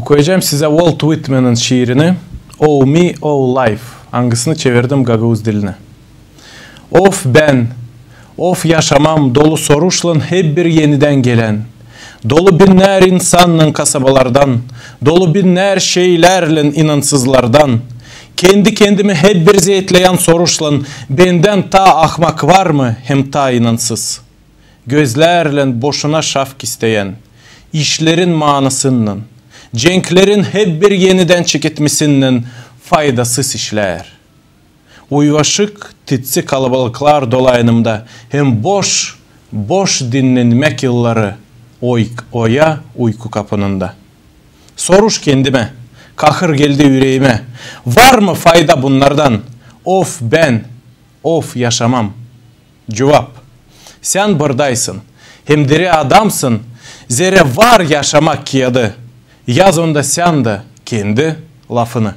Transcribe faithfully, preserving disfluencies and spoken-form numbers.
Okuyacam sizä Walt Whitman'ın şiirini, Oh Me, Oh Life, angısını çevirdim gagauz dilinä. Of bän, of yaşamam, dolu soruşlan hep bir enidän gelän. Dolu binnär insannan kasabalardan, dolu binnär şeylärlän inansızlardan. Kendi-kendimi hep bir zeetleyän soruşlan, bendän taa ahmak var mı hem taa inansız? Gözlärlän boşuna şavk isteyän, işlerin maanasınnan, cenklerin hep bir enidän çeketmesinnän faydasız işlär. Uyvaşık, titsi kalabalıklar dola enimdä, hem boş, boş dinnenmäk yılları oy-, oya uyku kapanında. Soruş kendimä, kahır geldi üreemä, var mı fayda bunnardan? Of bän, of yaşamam. Cuvap: sän buradaysın, hem diri adamsın, zerä var yaşamak kiyadı. Yaz onda sän dä kendi lafını.